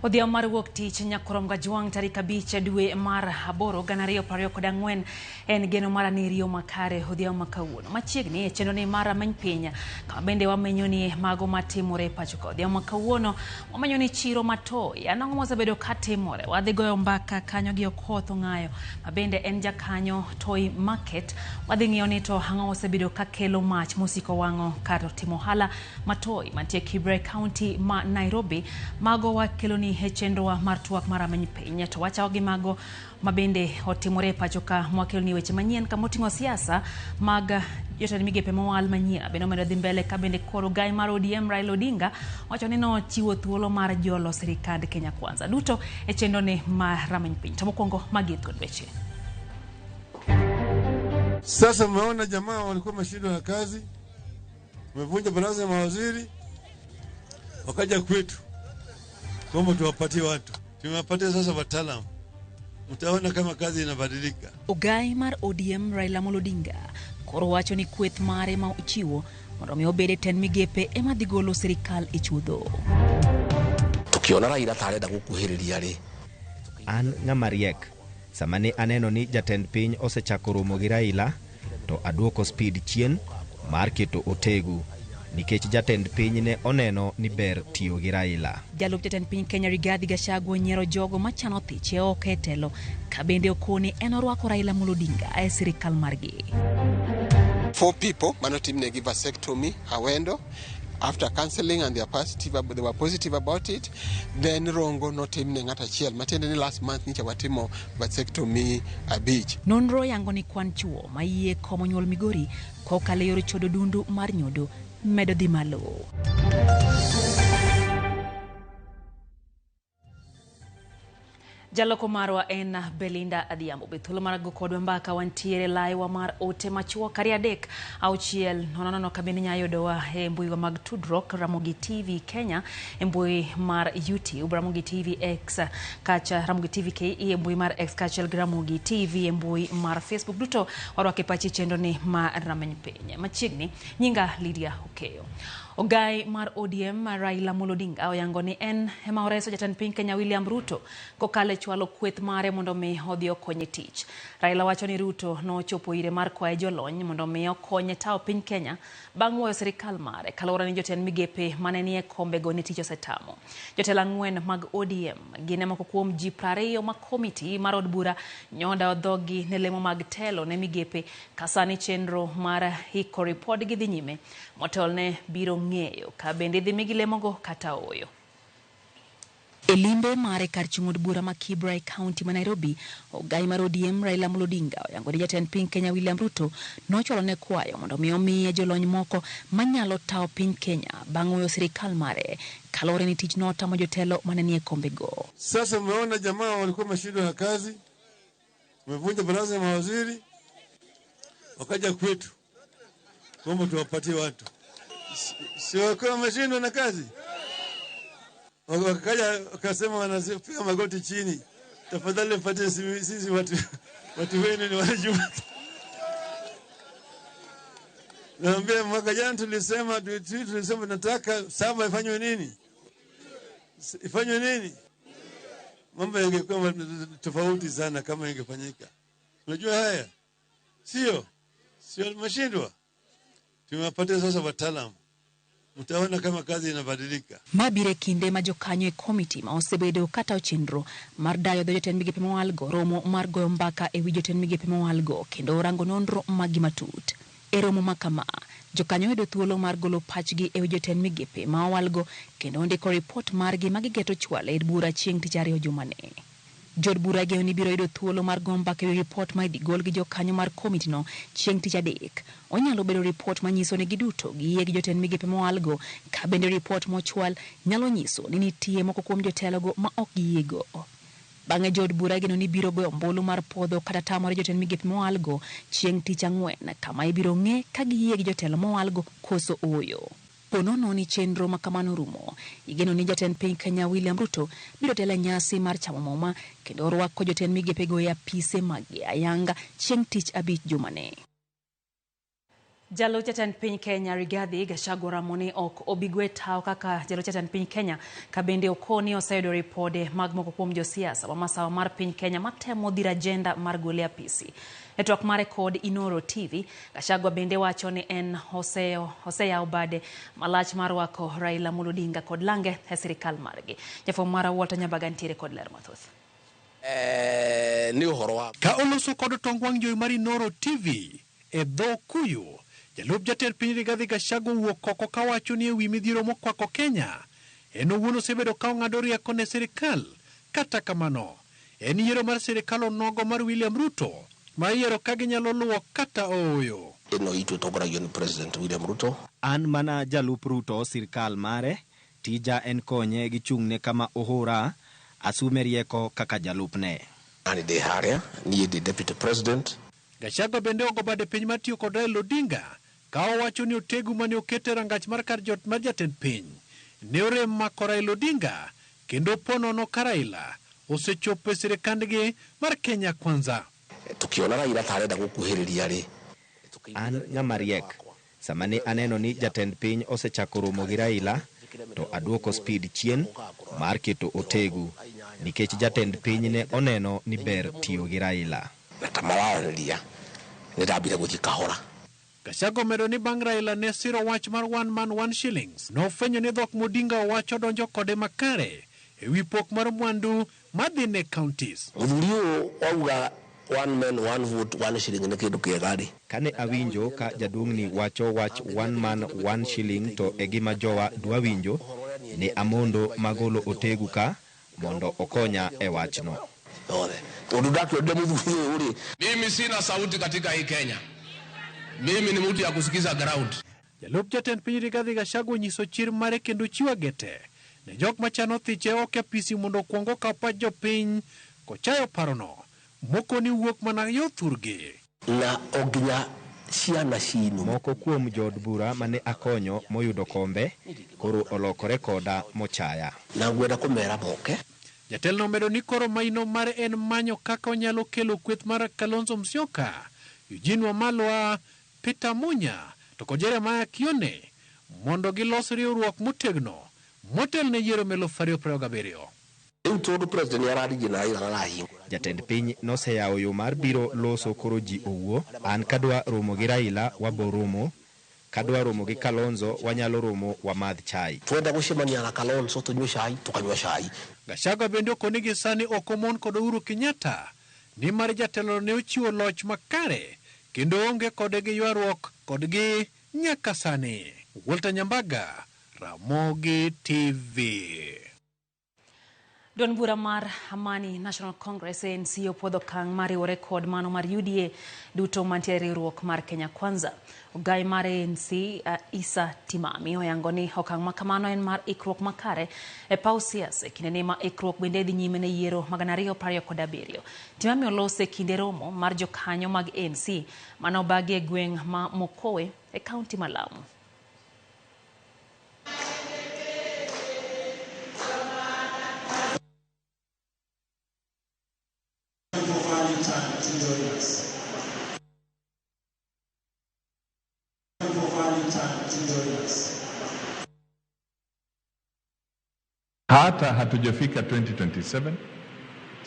Odhiambo mar wuok tich Nyakorom Gajwang' tarik 5 dwe mar 8 2024 en geno mar aniriyo makare odhiambo ma kawuono. Machiegni e chenro ni mar rameny piny kama bende wamenyo ni mago matimore e pacho ka. Odhiambo ma kawuono wamenyo ni chiro matoi anang'o mosebedo katimore. Wadhi goyo mbaka kanyo gi Okoth Ong'ayo ma bende en jakanyo Toi Market. Wadhi ng'iyo ni to ang'o mosebedo kakelo mach mosiko wang'o kar timo ohala Matoi mantie Kibra County ma Nairobi. Mago wakelo ni e chenrowa mar twak mar rameny piny. To wachako gi mago ma bende otimore e pacho ka mwakelo ni weche manyien kama oting'o siasa mag jotend migepe mowal manyien bende omedo dhi mbele ka bende koro gai mar ODM Raila Odinga wacho ni nochiwo thuolo mar jolo sirikand Kenya Kwanza. Duto e chenro ni mar rameny piny. To mokwongo magi e thuond weche. Sasa mmeona jamaa walikuwa wameshindwa na kazi, wamevunja baraza ya mawaziri, wakaja kwetu kwamba tuwapatie watu. Tumewapatia sasa wataalamu, mtaona kama kazi inabadilika. Ogai mar ODM Raila Amolo Odinga koro wacho ni kweth mare ma ochiwo mondo mi obed e tend migepe ema dhi golo sirikal e chuodho. Tukiona Raila ta arenda gukuhiriria ri. An ng'ama riek. Sama ne aneno ni jatend piny osechako romo gi Raila, to aduoko speed chien mar keto otegu nikech jatend piny ne oneno ni ber tiyo gi Raila. Jalup jatend piny Kenya Rigathi Gachagua onyiero jogo machano thiche oko e telo ka bende okoni en orwako Raila Amolo Odinga e sirikal margi. 4 people manotimnegi vasectomy Awendo after counseling and they were positive about it. Then Rongo notimne ng'at achiel matiende ni last month nyicha watimo vasectomy 5. Nonro yango ni kwan chuo ma yie komo nyuol Migori kokalo e yor chodo dundu mar nyodo medo dhi malo. Jaloko marwa en Belinda Adhiambo. Be thuolo mar go kodwa mbaka wantiere laiwa mar ote machuok 2 3 6 0 0 kabende inyalo yudowa e mbuiwa mag tudruok Ramogi TV Kenya e mbui mar YouTube, Ramogi TV X kacha Ramogi TV KE e mbui mar X kaachiel gi Ramogi TV e mbui mar Facebook. Duto warwako e pachi chenro ni mar rameny piny. Machiegni nyinga Lydia Okeyo. Ogai mar ODM Raila Amolo Odinga oyango ni en ema oreso jatend piny Kenya William Ruto kokalo e chwalo kweth mare mondo mi odhi okonye tich. Raila wacho ni Ruto nochopo ire mar kwaye jolony mondo mi okonye tawo piny Kenya bang' wuoyo sirikal mare kaluwore ni jotend migepe mane nie kombego ne tich osetamo. Jotelo 4 mag ODM gin e moko kuom ji 20 ma komiti mar od bura nyodawo dhogi ne lemo mag telo ne migepe ka sani chenro mar iko ripodgi dhi nyime. Motelne biro ng'eyo ka bende idhi migi lemogo kata ooyo. E limbe mare kar chung' od bura ma Kibra e county ma Nairobi, ogai mar ODM Raila Amolo Odinga oyango ni jatend piny Kenya William Ruto nochwalo ne kwayo mondo mi omiye jolony moko manyalo tawo piny Kenya bang' weyo sirikal mare kaluwore ni tich notamo jotelo mane nie kombego. Sasa mmeona jamaa walikuwa wameshindwa na kazi, wamevunja baraza ya mawaziri, wakaja kwetu kwamba tuwapatie watu. Si walikuwa wameshindwa na kazi? Wakaja wakasema wanapiga magoti chini, tafadhali mpatie sisi watu wenu ni wajua. Naambia mwaka jana tulisema tunataka 7 ifanywe nini? Ifanywe nini? Mambo yangekuwa tofauti sana kama ingefanyika. Unajua haya? Sio? Sio mashindwa. Tumewapatia sasa wataalamu. Mtaona kama kazi inabadilika. Mabiro kinde ma jokanyo e komiti ma osebedo kata chenro mar dayo dho jotend migepe mowalgo romo mar goyo mbaka e wi jotend migepe mowalgo kendo rango nonro magi matut. E romo ma kama, jokanyo yudo thuolo mar golo pachgi e wi jotend migepe ma owalgo kendo ndiko ripot margi ma gigeto chwalo e bura chieng' tich ariyo jumani. Jood bura geno ni biro yudo thuolo mar goyo mbaka e wi ripot ma idhi gol gi jokanyo mar komitino chieng' tich adek. Onyalo bedo ripot manyiso ni giduto giyie gi jotend migepe mowalgo, ka bende ripot mochwal nyalo nyiso ni nitie moko kuom jotelogo ma ok giyiego. Bang'e jood bura geno ni biro goyo ombulu mar puodho kata tamore jotend migepe mowalgo chieng' tich ang'wen, kama ibiro ng'e ka giyie gi jotelo mowalgo koso ooyo. Ponono ni chenro ma kamano rumo, igeno ni jatend piny Kenya William Ruto biro telo e nyasi mar chamo muma kendo rwako jotend migepego e apise maggi ayanga chieng' tich abich jumani. Jalup jatend piny Kenya Rigathi Gachagua oramo ni ok obi gwe tao kaka jalup jatend piny Kenya ka bende okoni oseyudo ripode mag moko kuom josiasa ma masawa mar piny Kenya matemo dhiro ajenda mar gole e apisi. E twak mare kod Inoro TV, Gachagua bende wacho ni en oseyawo bade malach mar rwako Raila Amolo Odinga kod lange e sirikal margi. Jafwambo mara Walter Nyambaga nitiere kod ler mathoth. Ni ũhoro wa Ka oloso kod tong wang' jowi mar Inoro TV e dho Kuyu, jalup jatend piny Rigathi Gachagua owuok oko kawacho ni ewi midhiero mokwako Kenya, en owuon osebedo ka ong'ado rieko ne sirikal. Kata kamano, en yiero mar sirikal onogo mar William Ruto ma iyiero ka ginyalo luwo kata ooyo. Ĩno itũ ĩtongoragio nĩ President William Ruto. An mana jalup Ruto sirkal mare, tija en konye gi chung'ne kama ohora, asume rieko kaka jalupne. Nani ndĩ harĩa niĩ ndĩ Deputy President. Gachagua bende ogo bade piny mar tiyo kod Raila Odinga ka owacho ni otegu mane oket e rangach mar kar jot mar jatend piny ne orem mako Raila Odinga kendo ponono ka Raila osechopo e sirikandgi mar Kenya Kwanza. Tukiona Raila ta arenda gũkuhĩrĩria rĩ, An ng'ama riek, sama ne aneno ni jatend piny osechako romo gi Raila, to aduoko speed chien mar keto otegu, nikech jatend piny ne oneno ni ber tiyo gi Raila. Na ta mararanĩria nĩ ndambire gũthiĩ kahora. Gachagua omedo ni bang' Raila ne siro wach mar one man one shillings, nofwenyo ni dhok Modinga owacho donjo kode makare ewi pok mar mwandu madhi ne counties. Mũthuri ũyũ wauga one man one vote one shilling nĩ kĩndũ kĩega rĩ. Kane awinjo ka jaduong'ni wacho wach one man one shilling to e gima jowa dwa winjo, ne amondo magolo otegu ka mondo okonya e wachno. Yothe. Tondũ ndakĩonire mũthuri ũyũ rĩ. Mimi sina sauti katika hii Kenya. Mimi ni mtu ya kusikiza ground. Jalup jatend piny Rigathi Gachagua onyiso chir mare kendo chiwo agete ne jok machano thiche oko e apisi mondo okuong okaw pach jopiny kochayo parono moko ni wuok mana yo thurgi. Na o nginya ciana cinu. Moko kuom jood bura mane akonyo moyudo kombe koro olokore koda mochaya. Na ngwenda kũmera moke. Jatelono omedo ni koro maino mare en manyo kaka onyalo kelo kweth mar Kalonzo Musyoka, Eugene Wamalwa, Peter Munya to kod Jeremiah Kioni mondo gilos riwruok motegno motel ne yiero 2027. Rĩu tondũ president nĩararirie na Raila arahingũra. Jatend piny noseyawo yo mar biro loso koro ji owuo. An kadwa romo gi Raila wabo romo, kadwa romo gi Kalonzo wanyalo romo wamadh chai. Twenda gũcemania na Kalonzo tũnyue cai, tũkanyua cai. Gachagua bende okoni gi sani ok omon kod Uhuru Kenyatta nimar jatelono ne ochiwo loch makare kendo onge kode gi ywaruok kodgi nyaka sani. Walter Nyambaga, Ramogi TV. Duond bura mar Amani National Congress ANC opuodho okang' mar riwore kod mano mar UDA duto mantie e riwruok mar Kenya Kwanza. Ogai mar ANC Issa Timami oyango ni okang' ma kamano en mar ikruok makare e paw siasa e kindeni ma ikruok bende dhi nyime ne yiero mag 2027. Timami oloso e kinde romo mar jokanyo mag ANC mane obagi e gweng' ma Mokowe e kaunti ma Lamu. Hata hatujafika 2027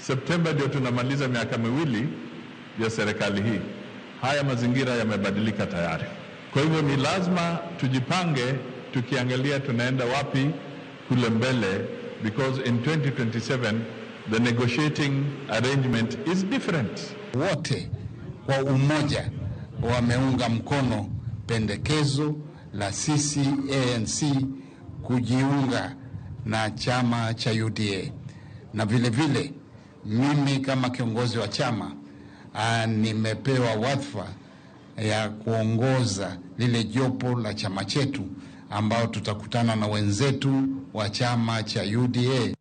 Septemba ndio tunamaliza miaka miwili ya serikali hii. Haya mazingira yamebadilika tayari. Kwa hivyo ni lazima tujipange tukiangalia tunaenda wapi kule mbele, because in 2027 the negotiating arrangement is different. Wote kwa umoja wameunga mkono pendekezo la sisi ANC kujiunga na chama cha UDA. Na vile vile mimi kama kiongozi wa chama nimepewa wadhifa ya kuongoza lile jopo la chama chetu ambao tutakutana na wenzetu wa chama cha UDA.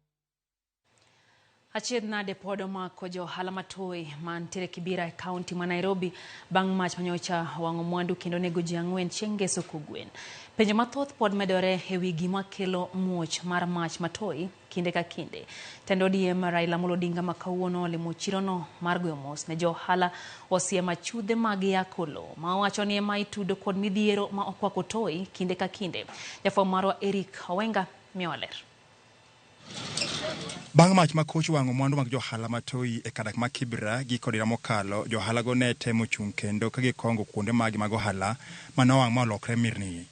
Achiedh nade pod omako jo ohala matoi mantiere Kibera e kaunti ma Nairobi bang' mach manyocha wang'o mwandu kendo nego ji 4 chieng' ngeso kogwen. Penjo mathoth pod medore ewi gima kelo muoch mar mach matoi kinde ka kinde. Tend ODM Raila Amolo Odinga ma kawuono olimo chirono mar goyo mos ne jo ohala osiemo achudhe mag yako lowo ma owacho ni ema itudo kod midhiero ma okwako toi kinde ka kinde. Jafwambo marwa Eric Owenga miyowa ler. Bang' mach ma koch wang'o mwandu mag johala matoi e kadak ma Kibra gi kod higa mokalo, johalago ne temo chung' kendo ka gikongo kuonde maggi mag ohala ma nowang' ma olokre mirni.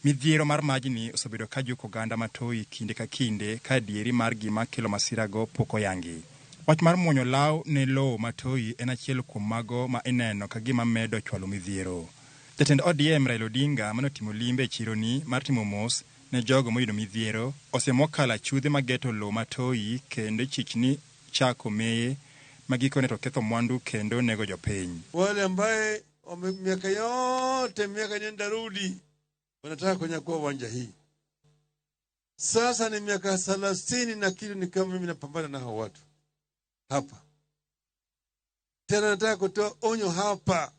Midhiero mar majni osebedo ka juko oganda matoi kinde ka kinde ka adieri mar gima kelo masirago pok oyangi. Wach mar muonyo law ne lowo matoi en achiel kuom mago ma ineno ka gima medo chwalo midhiero. Jatend ODM Raila Odinga mane otimo limbe e chironi mar timo mos ne jogo moyudo midhiero osemokalo achudhe mageto lowo matoi kendo chich ni chako meye ma gikone to ketho mwandu kendo nego jopiny. Wale ambaye miaka yote miaka nenda rudi wanataka kunyakua uwanja hii. Sasa ni miaka 30 na kitu ni kama mimi napambana na hao watu hapa. Tena nataka kutoa onyo hapa.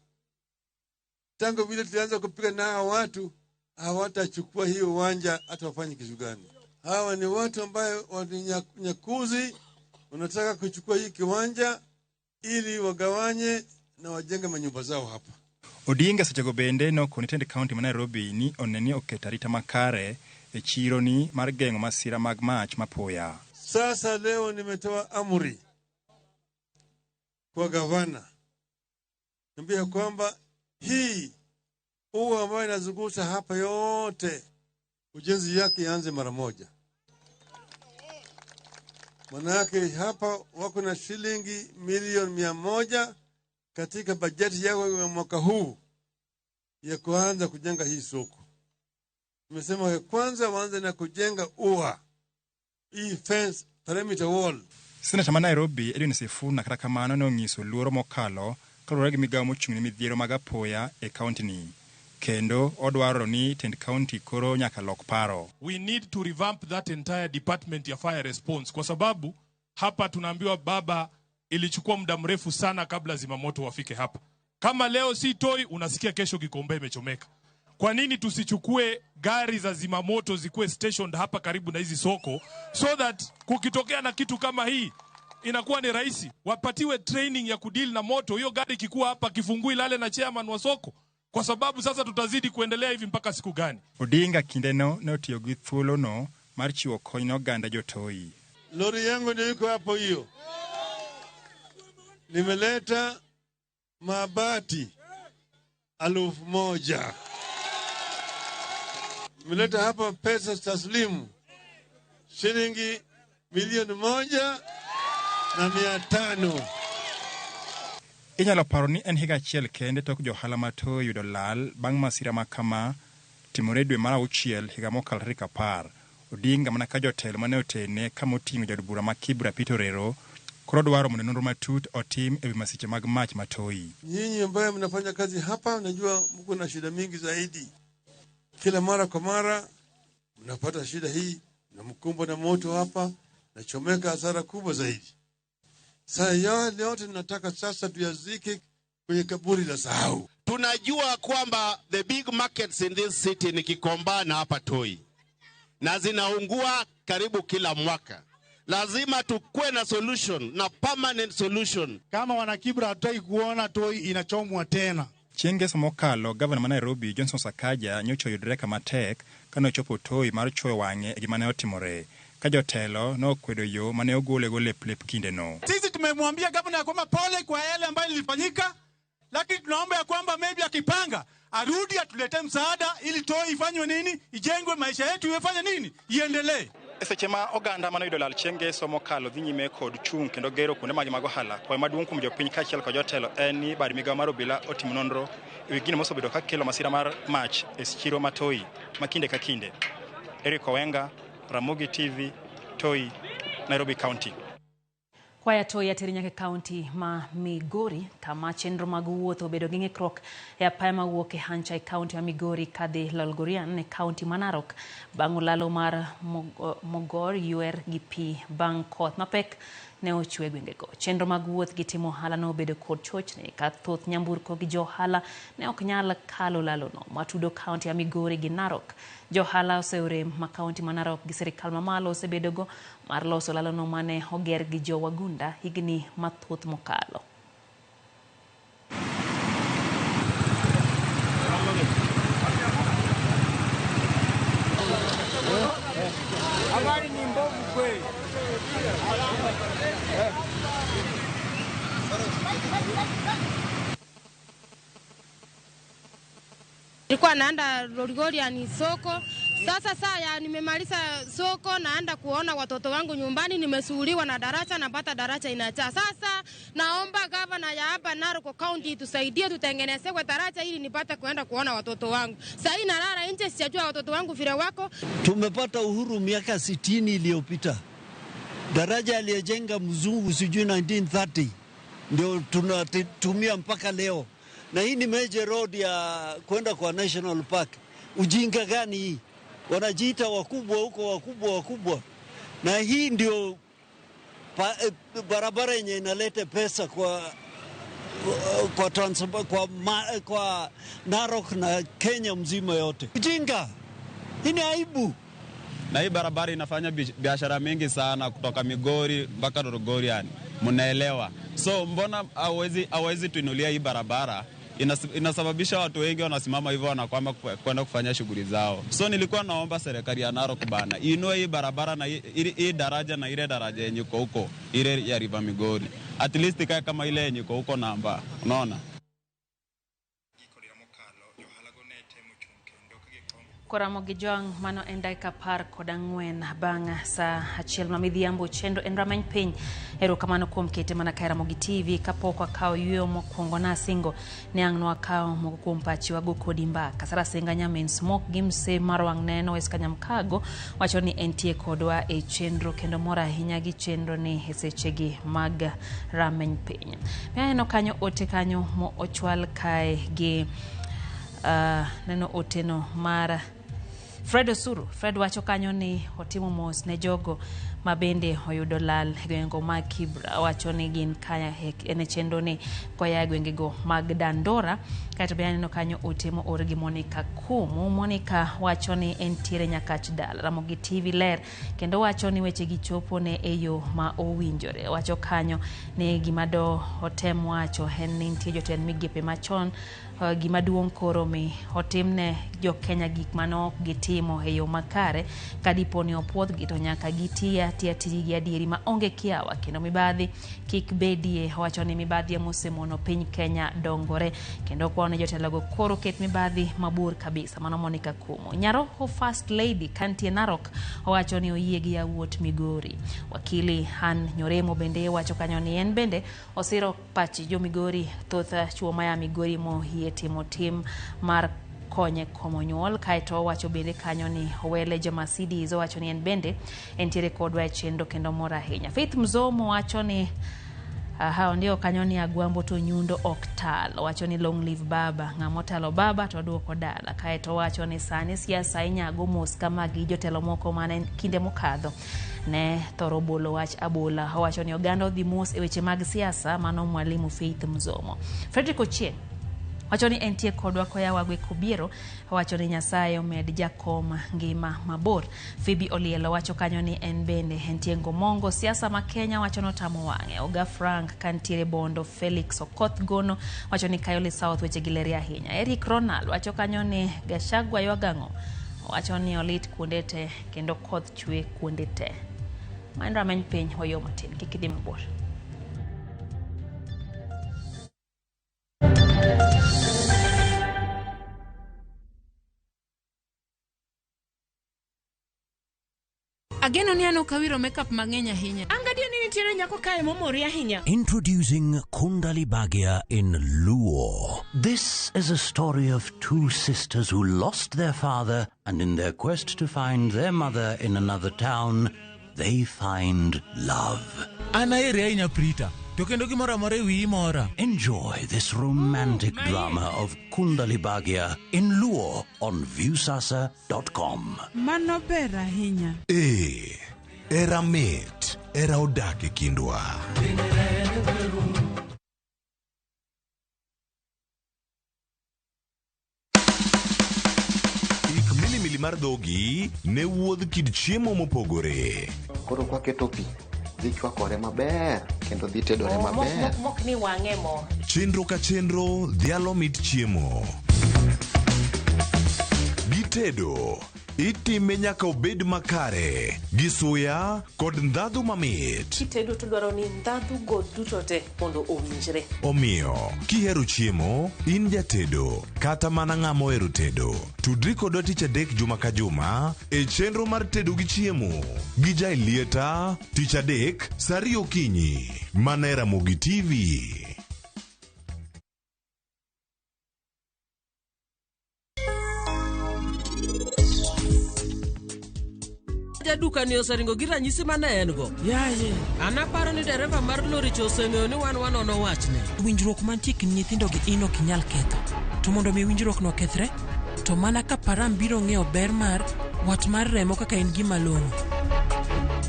Tangu vile tulianza kupiga na hao watu hawatachukua hiyo uwanja hata wafanye kitu gani. Hawa ni watu ambaye wanyakuzi wanataka kuchukua hii kiwanja ili wagawanye na wajenge manyumba zao hapa. Odinga sechego bende nokoni tend kaunti ma Nairobi ni oneni oketo arita makare e chironi mar geng'o masira mag mach mapoya. Sasa leo nimetoa amri kwa gavana, niambia kwamba hii ua ambayo inazunguka hapa yote ujenzi yake ianze mara moja. Manake hapa wako na shilingi milioni 100 katika bajeti yao ya mwaka huu ya kuanza kujenga hii soko. Nimesema ya kwanza waanze na kujenga ua, hii fence, perimeter wall. Seneta ma Nairobi Edwin Sifuna kata kamano ne onyiso luoro mokalo kaluwore gi migawo mochung' ne midhiero mag apoya e kaunti ni. Kendo odwaro ni tend kaunti koro nyaka lok paro. We need to revamp that entire department ya fire response kwa sababu hapa tunaambiwa baba ilichukua muda mrefu sana kabla zimamoto wafike hapa. Kama leo si Toi, unasikia kesho Gikomba imechomeka. Kwa nini tusichukue gari za zimamoto zikuwe stationed hapa karibu na hizi soko so that kukitokea na kitu kama hii inakuwa ni rahisi. Wapatiwe training ya kudeal na moto. Hiyo gari ikikuwa hapa kifungui lale na chairman wa soko. Kwa sababu sasa tutazidi kuendelea hivi mpaka siku gani? Odinga kindeno ne otiyo gi thuolono mar chiwo kony ne oganda jotoi. Lori yangu ndio iko hapo hiyo. Nimeleta mabati 1000. Nimeleta hapa pesa taslimu shilingi 1,500,000. Inyalo paro ni en higa achiel kende tok johala matoi yudo lal bang' masira ma kama timore dwe mar 6 higa mokalo tarik 10. Odinga mana ka jotelo mane otene kama oting'o jaod bura ma Kibra Peter Orero koro dwaro mondo nonro matut otim ewi masiche mag mach matoi. Nyinyi ambaye mnafanya kazi hapa, najua mko na shida mingi zaidi. Kila mara kwa mara mnapata shida hii na mkumbo na moto hapa nachomeka hasara kubwa zaidi. Sasa yale yote tunataka sasa tuyazike kwenye kaburi la sahau. Tunajua kwamba the big markets in this city ni Gikomba na hapa Toi, na zinaungua karibu kila mwaka. Lazima tukue na solution, na permanent solution. Kama wana Kibra hatutaki kuona Toi inachomwa tena. Chieng' ngeso mokalo, gavana ma Nairobi Johnson Sakaja nyocha oyudore kama tek kane ochopo Toi mar chuoyo wang'e e gima ne otimore, ka jotelo nokwedo yo mane ogolego lep lep kindeno. Sisi tumemwambia gavana ya kwamba pole kwa yale ambayo ilifanyika, lakini tunaomba ya kwamba maybe akipanga arudi atuletee msaada ili Toi ifanywe nini, ijengwe, maisha yetu ifanye nini, iendelee. E seche ma oganda mane oyudo lal chieng' ngeso mokalo dhi nyime kod chung' kendo gero kuonde magi mag ohala, kwayo maduong' kuom jopiny kaachiel kod jotelo en ni bad migawo mar obila otim nonro ewi gino mosebedo ka kelo masira mar mach e chiro ma Toi ma kinde ka kinde. Eric Owenga, Ramogi TV, Toi, Nairobi County. Kwaya Toi ateri nyaka e kaunti ma Migori kama chenro mag wuoth obedo gi ng'ikruok e apaya mawuok e Hancha e kaunti ma Migori kadhi Lolgorian e kaunti ma Narok bang' olalo mar Mogor ywer gi pi bang' koth mapek ne ochwe e gwengego. Chenro mag wuoth gi timo ohala ne obedo kod chochni ka thoth nyamburko gi jo ohala ne ok nyal kalo lalono matudo kaunti ya Migori gi Narok. Jo ohala oseorem ma kaunti ma Narok gi sirikal mamalo osebedogo mar loso lalono mane oger gi jo wagunda higni mathoth mokalo. Habari ni mbovu kweli. Nilikuwa naenda Lolgorian soko. Sasa saa nimemaliza soko naenda kuona watoto wangu nyumbani, nimesuhuliwa na daraja, napata daraja inajaa. Sasa naomba gavana ya hapa Narok County tusaidie tutengenezewe daraja ili nipate kuenda kuona watoto wangu. Sasa hii nalala nje, sijajua watoto wangu vile wako. Tumepata uhuru miaka 60 iliyopita. Daraja aliyejenga mzungu sijui 1930 ndio tunatumia mpaka leo. Na hii ni major road ya kwenda kwa National Park. Ujinga gani hii? Wanajiita wakubwa huko, wakubwa wakubwa. Na hii ndio barabara yenye inaleta pesa kwa Narok na Kenya mzima yote. Ujinga. Hii ni aibu. Na hii barabara inafanya biashara mingi sana kutoka Migori mpaka Lolgorian. Mnaelewa. So mbona hawezi tuinulia hii barabara? Inasababisha watu wengi wanasimama hivyo wanakwama kwenda kufanya shughuli zao. So nilikuwa naomba serikali ya Narok bana inue hii barabara na hii daraja na ile daraja yenye iko huko, ile ya River Migori. At least ikae kama ile yenye iko huko namba. Unaona? Koramogi Jwang' mano en dakika 14 bang' saa 1 ma midhiambo. Chenro en rameny piny. Erokamano kuom kete mana kae Ramogi TV. Kapok wakawo yueyo mokwongo nasingo ne ang' nwakawo moko kuom pachi wago kodi mbaka. Sara Senga Nyamin Smok gi Mse mar wang' neno Eska Nyamkago wacho ni entie kodwa e chenro kendo mor ahinya gi chenro ni e sechegi mag rameny piny. Aneno kanyo ote kanyo mo ochwal kae gi neno oteno mar Fred Osuru. Fred wacho kanyo ni otimo mos ne jogo ma bende oyudo lal e gwengego mag Kibra. Wacho ni gin kaya en e chenro ni koya e gwengego mag Dandora. Kaeto be aneno kanyo ote moor gi Monica Kumu. Monica wacho ni entiere Nyakach dala. Ramogi TV ler kendo wacho ni weche gi chopo ne e yo ma owinjore. Wacho kanyo ni gima do otem wacho en ni nitie jotend migepe machon. Gima duong' koro mi otimne jo Kenya gik mane ok gitimo e yo makare. Ka dipo ni opuodhgi to nyaka gitiya tiya tijgi adieri ma onge kiawa kendo mibadhi kik bedie. Owacho ni mibadhi ema osemono piny Kenya dongore kendo kwayo ne jotelogo koro ket mibadhi mabor kabisa. Mano Monica Kumu. Nyaroho First Lady kantie Narok owacho ni oyie gi yawuot Migori. Wakili Han Nyoremo bende wacho kanyo ni en bende osiro pach jo Migori, thoth chuo maya Migori moyie timo tim mar konye komo nyuol. Kaeto owacho bende kanyo ni Owele Jomasidiz owacho ni en bende entiere kodwa e chenro kendo mor ahinya. Faith Mzomo wacho ni hao ndio kanyo ni Agwambo to nyundo ok tal. Owacho ni long live baba, ng'ama otalo baba to duoko dala. Kaeto owacho ni sani siasa inyago mos kama gi jotelo moko mane kinde mokadho ne thoro bolo wach abola. Owacho ni oganda odhi mos e weche mag siasa. Mano mwalimu Faith Mzomo. Frederick Ochieng wacho ni entie kodwa koya Wagwe Kobiero. Wacho ni Nyasaye omed jakom ngima mabor. Phoebe Olielo wacho kanyo ni en bende entie Ngomongo. Siasa ma Kenya wacho notamo wang'e. Oga Frank kantiere Bondo. Felix Okoth Gono wacho ni Kayole South weche gi ler ahinya. Eric Ronald wacho kanyo ni Gachagua ywagang'o. Wacho ni olit kuonde te kendo koth chwe kuonde te. Ma en rameny piny wayo matin, kik idhi mabor. Ageno ni an ok awiro makeup mang'eny ahinya. Angadio ni nitiere nyako kae momori ahinya. Introducing Kundali Bhagya in Luo. This is a story of two sisters who lost their father, and in their quest to find their mother in another town, they find love. An aheri ahinya Prita, to kendo gimoro amora e wiyi mora. Enjoy this romantic drama of Kundali Bhagya in Luo on Viusasa.com. Mano ber ahinya. Ee, Era mit, era odak e kindwa. Ik milimili mar dhogi ne wuodh kit chiemo mopogore. Koro kwaketo pi, dhi chwakore maber kendo dhi tedore maber. Mok ni wang'e mo. Chenro ka chenro dhialo mit chiemo. Gitedo, itime nyaka obed makare, gi suya kod ndhadhu mamit. Kitedo to dwaro ni ndhadhu go duto te mondo owinjre. Omiyo, kihero chiemo, in jatedo, kata mana ng'ama ohero tedo, tudri kodwa tich adek juma ka juma e chenro mar tedo gi chiemo gi Jailieta tich adek saa ariyo okinyi mana e Ramogi TV. Jaduka ni oseringo gi ranyisi mane en go. Yaye, an aparo ni dereva mar lori cha oseng'eyo ni wan wanono wachne. Winjruok mantie kind nyithindo gi in ok inyal ketho. To mondo mi winjruokno okethre, to mana ka Param biro ng'eyo ber mar wat mar remo kaka en gima long'o.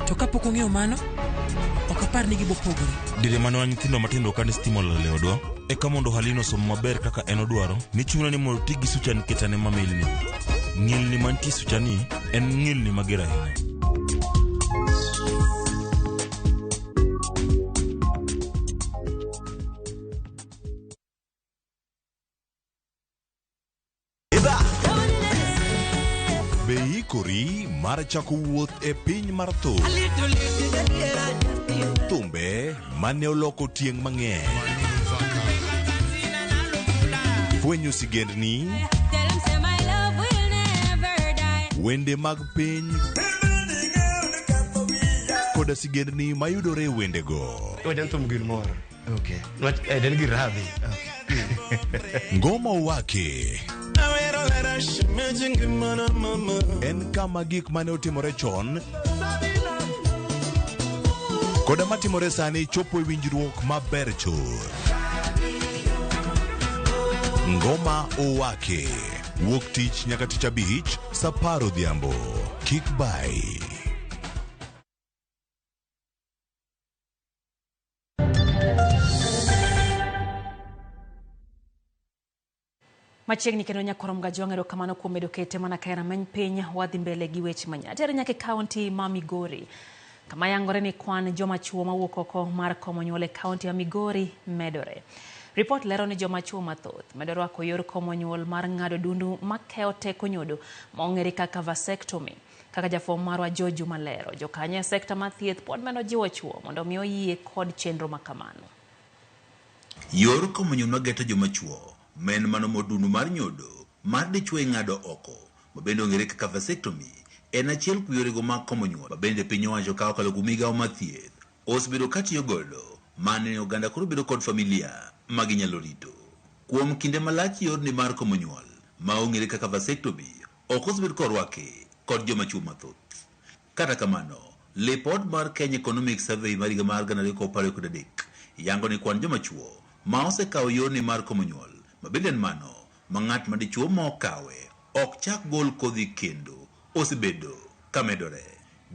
To kapok ong'eyo mano, ok apar ni gibopogore. Diere mane wan nyithindo matindo kane stima olal e odwa, eka mondo Halin osom maber kaka en odwaro, ne chune ni mondo oti gi sucha nikech an ema milni. Ng'ilni mantie e suchani en ng'ilni mager ahinya. Be iikori mar chako wuoth e piny mar thum? Thumbe mane oloko tieng' mang'eny. Fwenyo sigendni, wende mag piny koda sigendni mayudore e wendego. Wende thum gir mor. Okay. Nwach en gir radhi. Ngoma Owake en kama gik mane otimore chon koda matimore sani chopo e winjruok maber chuth. Ngoma Owake wuok tich nyaka tich abich saa apar odhiambo. Kik bai. Machiegni kendo nyakorom Gajwang' erokamano kuom medo kete mana ka rameny piny wadhi mbele gi weche manyateri nyaka e kaunti ma Migori kama yangore ni kwan joma chuo mawuok oko mar komo nyuol e kaunti ma Migori medore. Ripot lero ni joma chuo mathoth medo rwako yor komo nyuol mar ng'ado dundu makeyo teko nyodo ma ong'ere kaka vasectomy. Kaka jafwambo marwa George Juma lero, jokanyo e sekta mar thieth pod medo jiwo chuo mondo mi oyie kod chenro makamano. Yor komo nyuol mageto joma chuo ma en mano modundu mar nyodo mar dichuo ing'ado oko ma bende ong'ere kaka vasectomy en achiel kuom yorego mag komo nyuol ma bende piny owacho ka okalo kuom migawo mar thieth osebedo katiyo godo mane oganda koro bedo kod familia ma ginyalo rito. Kuom kinde malach yorni mar komo nyuol ma ong'ere kaka vasectomy ok osebed korwaki kod joma chuo mathoth. Kata kamano, lipot mar Kenya Economic Survey mar higa mar 2023 yango ni kwan joma chuo ma osekawo yorni mar komo nyuol ma bende en mano ma ng'at ma dichuo ma okawe ok chak gol kodhi kendo osebedo ka medore.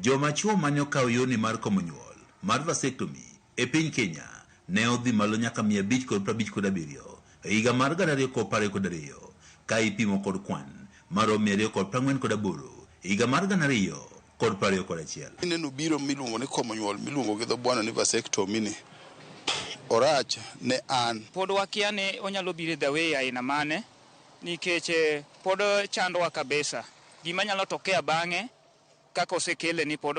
Joma chuo mane okawo yorni mar komo nyuol mar vasectomy e piny Kenya ne odhi malo nyaka 557 e higa mar 2022 ka ipimo kod kwan maromo 248 e higa mar 2021. Ineno biro miluongo ni komo nyuol miluongo gi dho bwana ni vasectomy ni orach ne an. Pod wakia ni onyalo biro e the way aina mane nikech pod chandowa kabisa. Gima nyalo tokea bang'e kaka osekele ni pod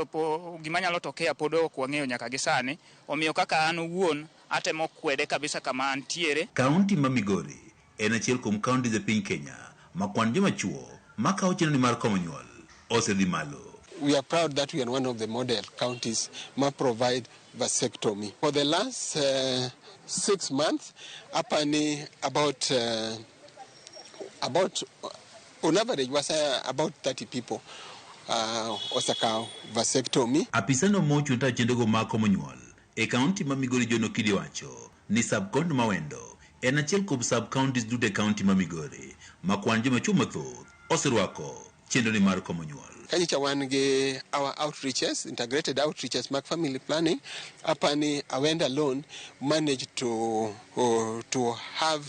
gima nyalo tokea pod ok wang'eyo nyaka gi sani. Omiyo kaka an owuon atemo kwede kabisa kama antiere. Kaunti ma Migori en achiel kuom counties e piny Kenya ma kwan joma chuo makawo chenro mar komo nyuol osedhi malo. We are proud that we are one of the model counties ma provide vasectomy. For the last 6 months, apani about on average was about 30 people osekawo vasectomy. Apisano mochung' tayo chenrogo mag komo nyuol e kaunti ma Migori John Okidi wacho ni sub-county ma Wendo en achiel kuom sub-counties duto e kaunti ma Migori ma kwan joma chuo mathoth oserwako chenro ni mar komo nyuol. Kanyicha wan gi our outreaches, integrated outreaches mag family planning. Apani Awendo alone managed to have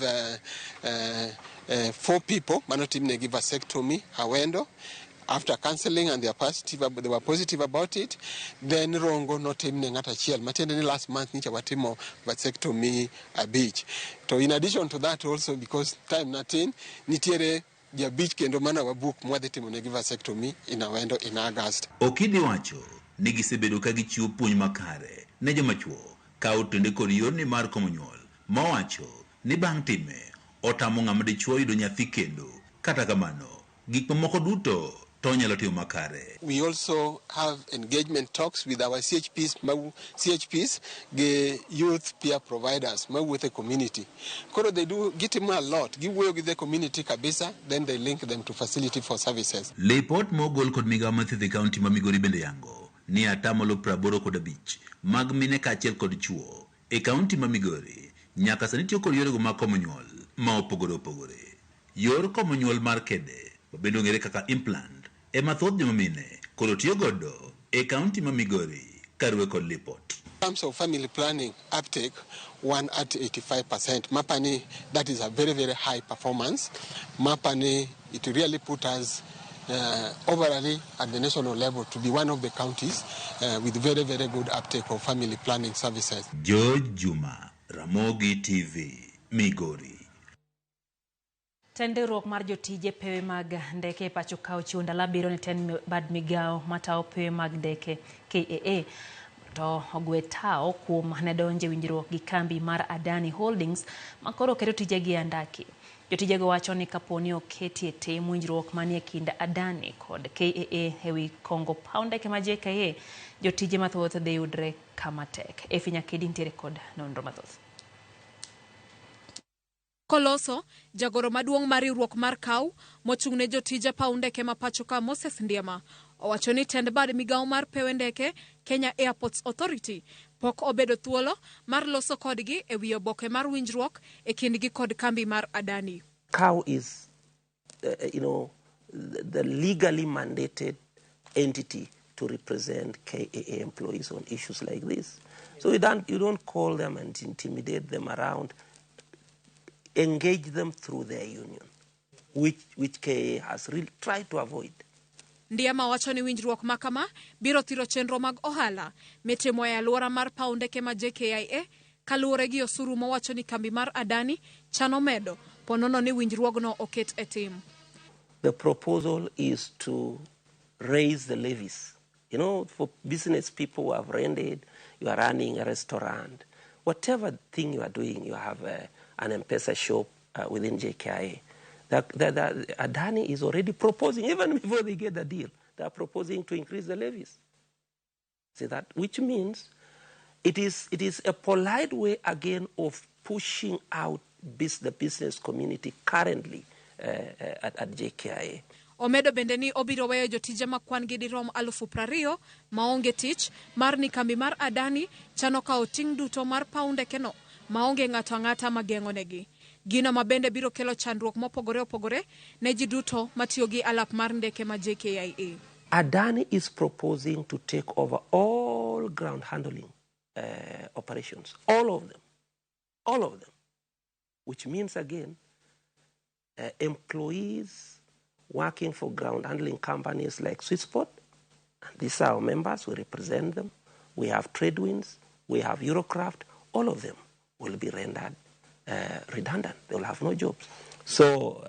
four people manotimnegi vasectomy Awendo after counseling, and they were positive about it. Then Rongo notimne ng'ato achiel, matiende ni last month nyicha watimo vasectomy 5. To in addition to that also, because time natin, nitiere 5 kendo mana wabook mwadhi timonegi vasectomy in Awendo in August. Okidi wacho ni gisebedo ka gichiwo puonj makare ne joma chuo ka otende kod yorni mar komo nyuol, mowacho ni bang' time otamo ng'ama dichuo yudo nyathi kendo. Kata kamano, gik mamoko duto to onyalo timo makare. We also have engagement talks with our CHPs, CHPs gi youth peer providers mawuotho e community. Koro they do gitimo a lot, giwuoyo gi the community kabisa, then they link them to facility for services. Lipot mogol kod migawo mar thieth e kaunti ma Migori bende yango ni 85% mag mine kaachiel kod chuo e kaunti ma Migori nyaka sani tiyo kod yorego mag komo nyuol ma opogore opogore. Yor komo nyuol mar kede ma bende ong'ere kaka implant ema thoth joma mine koro tiyo godo e kaunti ma Migori kaluwore kod lipot. In terms of family planning uptake, one at 85%. Mapani, that is a very, very high performance. Mapani, it really put us overall at the national level to be one of the counties with very, very good uptake of family planning services. George Juma, Ramogi TV, Migori. Tend riwruok mar jotije pewe mag ndeke e pacho ka ochiwo ndalo 7 ne tend bad migawo matayo pewe mag ndeke KAA to ogwe tao kuom ne donjo e winjruok gi kambi mar Adani Holdings makoro keto tijegi e andaki. Jotijego wacho ni kaponi oketi e tim winjruok manie kind Adani kod KAA ewi kongo paw ndeke ma JKIA, jotije mathoth dhi yudre kama tek. Efi Nyakedi nitiere kod nonro mathoth. Koloso, jagoro maduong' mar riwruok mar KAU mochung' ne jotije paw ndeke ma pacho ka Moses Ndiema owacho ni tend bad migawo mar pewe ndeke Kenya Airports Authority pok obedo thuolo mar loso kodgi e wi oboke mar winjruok e kindgi kod kambi mar Adani. KAU is, the legally mandated entity to represent KAA employees on issues like this. So you don't call them and intimidate them around. Engage them through their union, which KAA has really tried to avoid. Ndiema wacho ni winjruok ma kama biro thiro chenro mag ohala mitimo e alwora mar paw ndeke ma JKIA kaluwore gi osuru mowacho ni kambi mar Adani chano medo ponono ni winjruogno oket e tim. The proposal is to raise the levies. For business people who have rented, you are running a restaurant, whatever thing you are doing, you have an M-Pesa shop within JKIA. Adani is already proposing, even before they get the deal, they are proposing to increase the levies. See that? Which means it is a polite way, again, of pushing out the business community currently at JKIA. Omedo bende ni obiro weyo jotije ma kwan gi dirom 20,000 maonge tich mar ni kambi mar Adani chano kawo ting' duto mar paw ndekeno maonge ng'ato ang'ata mageng'onegi. Gino ma bende biro kelo chandruok mopogore opogore ne ji duto matiyo gi alap mar ndeke ma JKIA. Adani is proposing to take over all ground handling operations, all of them, which means again, employees working for ground handling companies like Swissport, and these are our members, we represent them. We have Tradewinds, we have Eurocraft, all of them will be rendered redundant. They will have no jobs. So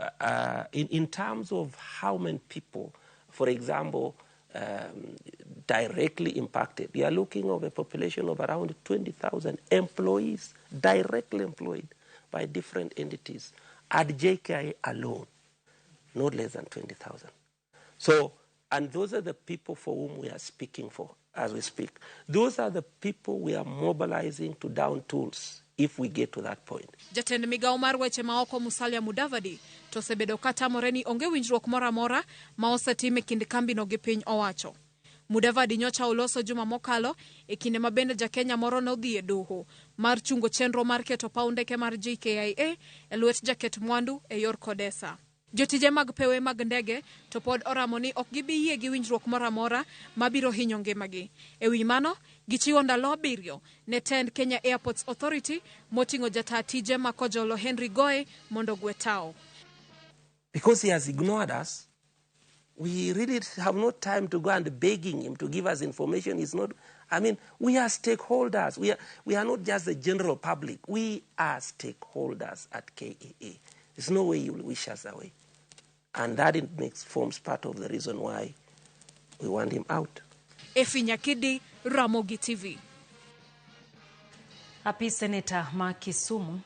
in terms of how many people, for example, directly impacted, we are looking of a population of around 20,000 employees directly employed by different entities at JKIA alone, not less than 20,000. So, and those are the people for whom we are speaking for as we speak. Those are the people we are mobilizing to down tools if we get to that point. Jatend migawo mar weche maoko Musalia Mudavadi to osebedo ka tamore ni onge winjruok moro amora ma osetim e kind kambino gi piny owacho. Mudavadi nyocha oloso juma mokalo e kinde ma bende jakenya moro nodhi e doho mar chungo chenro mar keto paw ndeke mar JKIA e lwet jaket mwandu e yor Kodesa. Jotije mag pewe mag ndege to pod oramo ni ok gibi yie gi winjruok moro amora mabiro hinyo ngimagi. E wi mano, gichiwo ndalo 7 ne tend Kenya Airports Authority moting'o jataa tije ma Kojolo Henry Goe mondo gwe tao. Because he has ignored us, we really have no time to go and begging him to give us information. He's not, I mean, we are stakeholders. We are not just the general public. We are stakeholders at KAA. There's no way you will wish us away. And that it makes forms part of the reason why we want him out. Efi Nyakidi, Ramogi TV. Apis Seneta ma Kisumu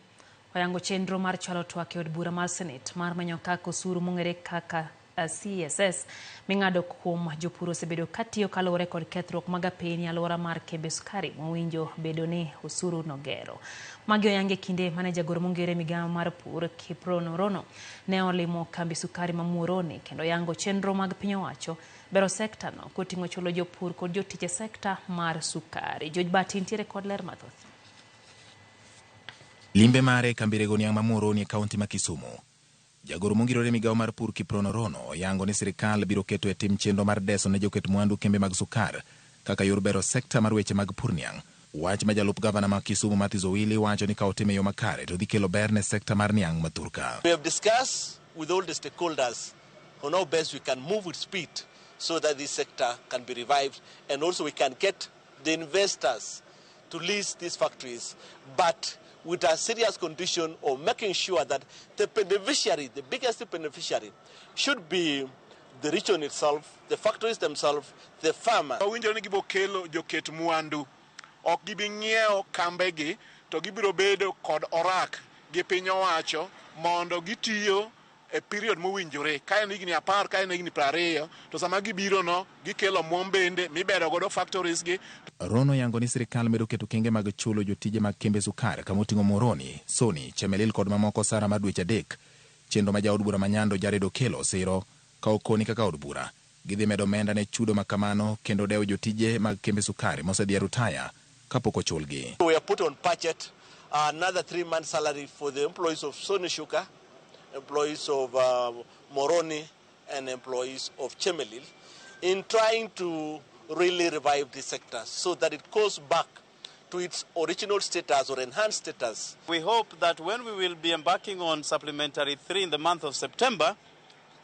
oyango chenro mar chwalo twak e od bura mar Senate mar manyo kaka osuru mong'ere kaka CSS ming'ado kuom jopur osebedo katiyo kaluwore kod kethruok mag apiny e alwora mar kembe sukari mowinjo bedo ni osuru nogero. Magi oyangi e kinde mane jagoro mong'ere migawo mar pur Kiprono Rono ne olimo kambi sukari ma Muhoroni kendo yango chenro mag piny owacho bero sekta no koting'o chulo jopur kod jotich e sekta mar sukari. George Bati nitiere kod ler mathoth. Limbe mare e kambi rego niang' ma Muhoroni e kaunti ma Kisumu. Jagoro mongirore migawo mar pur Kiprono Rono oyango ni sirikal biro keto e tim chenro mar deso ne joket mwandu kembe mag sukar kaka yor bero sekta mar weche mag pur niang'. Wach ma jalup gavana ma Kisumu Matthews Owili wacho ni ka otime e yo makare to dhi kelo ber ne sekta mar niang' ma thurka. We have discussed with all the stakeholders on how best we can move with speed so that this sector can be revived and also we can get the investors to lease these factories, but with a serious condition of making sure that the beneficiary, the biggest beneficiary, should be the region itself, the factories themselves, the farmer. Wawinjo ni gibo kelo joket mwandu, ok gibi ng'iewo kambegi, to gibiro bedo kod orak gi piny owacho mondo gitiyo e period mowinjore. Ka en higni 10, ka en higni 20, to sama gibiro no, gikelo omwom bende mibero godo factories gi. Rono yango ni sirikal medo keto kenge mag chulo jotije mag kembe sukar kama oting'o Muhoroni, Soni, Chemelil kod mamoko osara mar dweche 3. Chenro ma jaod bura ma Nyando Jared Okello siro ka okoni kaka od bura. Gidhi medo omenda ne chudo ma kamano kendo dewo jotije mag kembe sukari mosedhi e rutaya kapok ochulgi. We have put on budget another 3 months salary for the employees of Sony Sugar, employees of Muhoroni and employees of Chemelil in trying to really revive this sector so that it goes back to its original status or enhanced status. We hope that when we will be embarking on supplementary 3 in the month of September,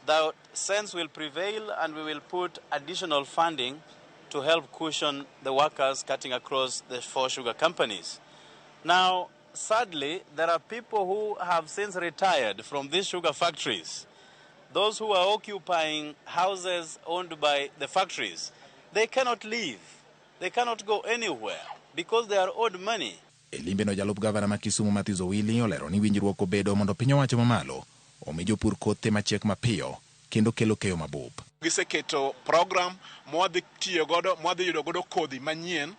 that sense will prevail and we will put additional funding to help cushion the workers cutting across the 4 sugar companies. Now, sadly, there are people who have since retired from these sugar factories. Those who are occupying houses owned by the factories, they cannot leave. They cannot go anywhere because they are owed money. E limbe no jalup gavana ma Kisumu Matthews Owili olero ni winjruok obedo mondo piny owacho mamalo omi jopur kothe machiek mapiyo kendo kelo keyo mabup. Giseketo program mwadhi tiyo godo, mwadhi yudo godo kodhi manyien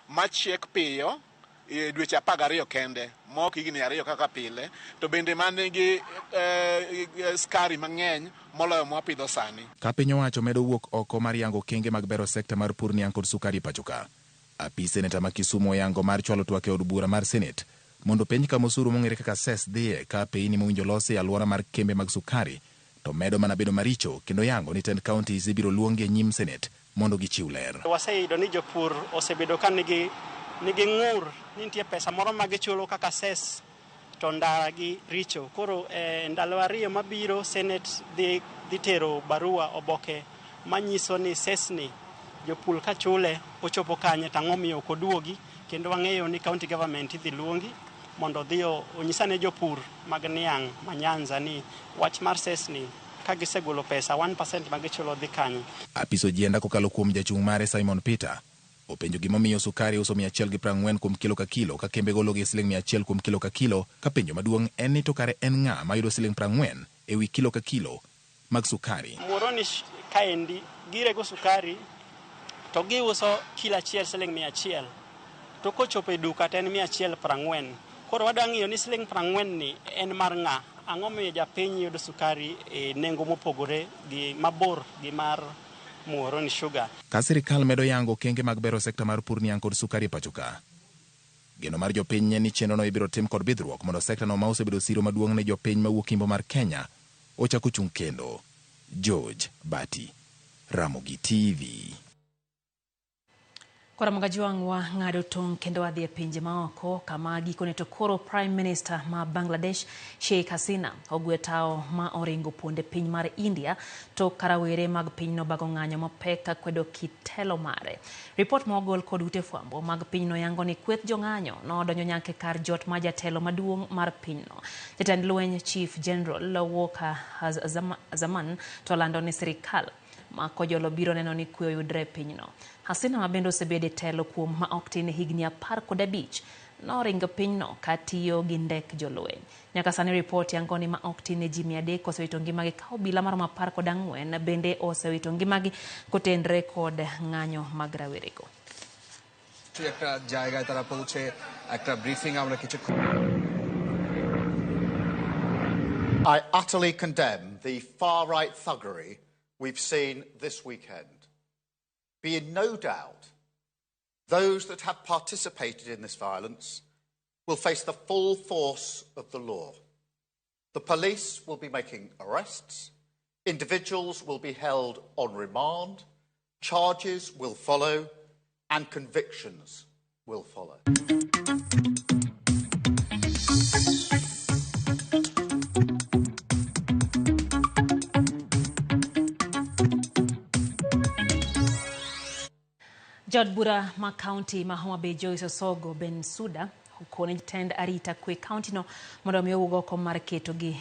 machiek piyo e dweche 12 kende, mok higni 2 kaka pile, to bende manigi skari mang'eny moloyo mwapidho sani. Ka piny owacho medo wuok oko mar yango okenge mag bero sekta mar pur niang' kod sukari e pacho ka. Apis seneta ma Kisumu oyango mar chwalo twak e od bura mar Senate mondo penj kama osuru mong'ere kaka cess dhiye ka apeyini mowinjo losi e alwora mar kembe mag sukari to medo mana bedo maricho kendo yango ni tend counties ibiro luongi e nyim Senate mondo gichiw ler. Waseyudo ni jopur osebedo ka nigi ng'ur ni nitie pesa moro ma gichulo kaka cess to ndara gi richo. Koro ndalo 2 mabiro Senate dhi tero barua oboke manyiso ni cess ni jopur ka chule ochopo kanye to ang'o miyo ok oduogi, kendo wang'eyo ni county government idhi luongi mondo odhi onyisane jopur mag niang' ma Nyanza ni wach mar cess ni ka gisegolo pesa 1% ma gichulo dhi kanye. Apis Ojienda kokalo kuom jachung' mare Simon Peter openjo gimomiyo sukari uso 140 kuom kilo ka kilo ka kembe golo gi siling 100 kuom kilo ka kilo, ka penjo maduong' en ni to kare en ng'a mayudo siling 40 ewi kilo ka kilo mag sukari. Muhoroni kaendi girego sukari to giuso kilo achiel siling 100 to kochopo e duka to en 140. Koro wadwa ng'iyo ni siling 40 ni en mar ng'a, ang'o miyo japiny yudo sukari e nengo mopogore gi mabor gi mar Muhoroni Sugar. Ka sirikal medo yango okenge mag bero sekta mar pur niang' kod sukari e pacho ka. Geno mar jopiny en ni chenrono ibiro tim kod bidhruok mondo sekta no ma osebedo siro maduong' ne jopiny mawuok imbo mar Kenya ochako chung' kendo. George Bati, Ramogi TV. Koro Karamoga wa ng'ado tong' kendo wadhi e pinje maoko kama gikone to koro Prime Minister ma Bangladesh Sheikh Hasina ogwe tao ma oringo ponde piny mar India to karawere mag pinyno bago ng'anyo mapek ka kwedo kitelo mare. Ripot ma ogol kod ute fwambo mag pinyno yango ni kweth jong'anyo nodonjo nyaka kar jot ma jatelo maduong' mar pinyno. Jatend lweny Chief General Walker Zaman to lando ni sirikal ma kojolo biro neno ni kwe oyudre e pinyno. Hasina ma bende osebedo e telo kuom ma ok tin higni 15 noringo pinyno katiyo gi ndek jolweny. Nyaka sani ripot yango ni ma ok tin ji 300 osewito ngimagi ka obila maromo 14 bende osewito ngimagi kotenre kod ng'anyo mag rawerego. একটা জায়গায় তারা পৌঁছে একটা ব্রিফিং আমরা কিছুক্ষণ I utterly condemn the far-right thuggery we've seen this weekend. Be in no doubt, those that have participated in this violence will face the full force of the law. The police will be making arrests, individuals will be held on remand, charges will follow, and convictions will follow. Jaod bura ma kaunti ma Homa Bay Joyce Osogo Bensuda okone jatend arita kwe kaunti no mondo mi owuog oko mar kedo gi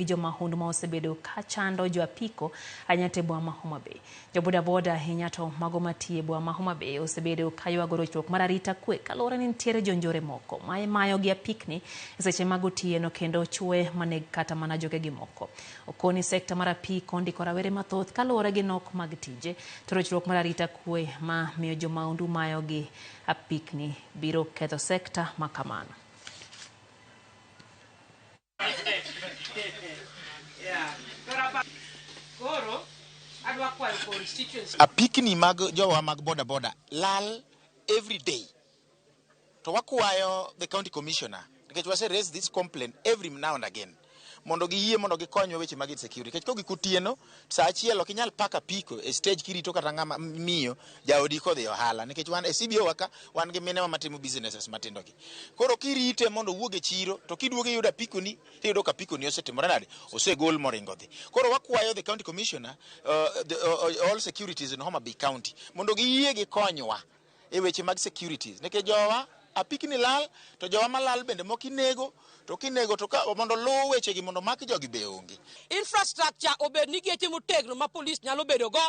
jomahundu ma osebedo ka chando jo apiko ahinya e boma ma Homa Bay. Jo bodaboda ahinya to mago matiyo e boma ma Homa Bay osebedo ka ywago rochruok mar arita kwe kaluwore ni nitiere jonjore moko ma imayo gi apikni e seche mag otieno kendo chwe maneg kata mana jogegi moko. Okoni sekta mar apiko ondiko rawere mathoth kaluwore gi nok mag tije to rochruok mar arita kwe ma miyo jomahundu mayo gi apikni biro ketho sekta makamano. Apikni mag jowa mag boda boda lal every day. To wakwayo the county commissioner nikech wase raise this complaint every now and again mondo giyie mondo gikonywa weche mag insecurity. Nikech kogik otieno saa achiel ok inyal pak apiko e stage kirito kata ng'ama miyo jaodi kodhi ohala nikech wan e CBO waka wan gi mine matimo businesses matindo gi. Koro kirite mondo owuog e chiro to kiduogo iyudo apikoni tiyudo ka apikoni osetimore nade osegol moringo dhi. Koro wakwayo the county commissioner all securities in Homa Bay County mondo giyie gikonywa e weche mag securities nikech jowa apikni lal to jowa malal bende mok inego to kinego to ka mondo luw wechegi mondo mak jogi be onge. Infrastructure obed ni geche motegno ma police nyalo bedo go,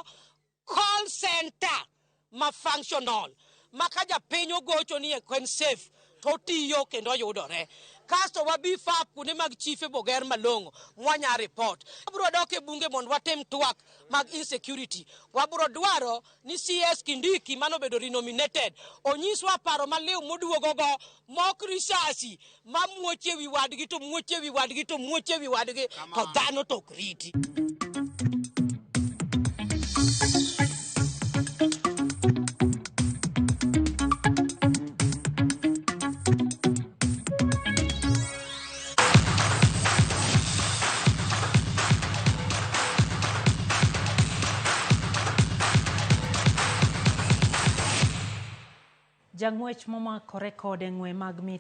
call center ma functional ma ka japiny ogocho ni en safe to otiyo kendo oyudore. Kasto wa beef up kuonde mag chife boger malong'o mwanya report. Wabro dok e bunge mondo watem twak mag insecurity. Wabro dwaro ni CS Kindiki manobedo renominated onyiswa paro maliw moduogo go mok risasi mamuoch ewi wadgi to muoch ewi wadgi to muoch ewi wadgi to dhano to ok riti. Jang'wech momakore kode ng'we mag mit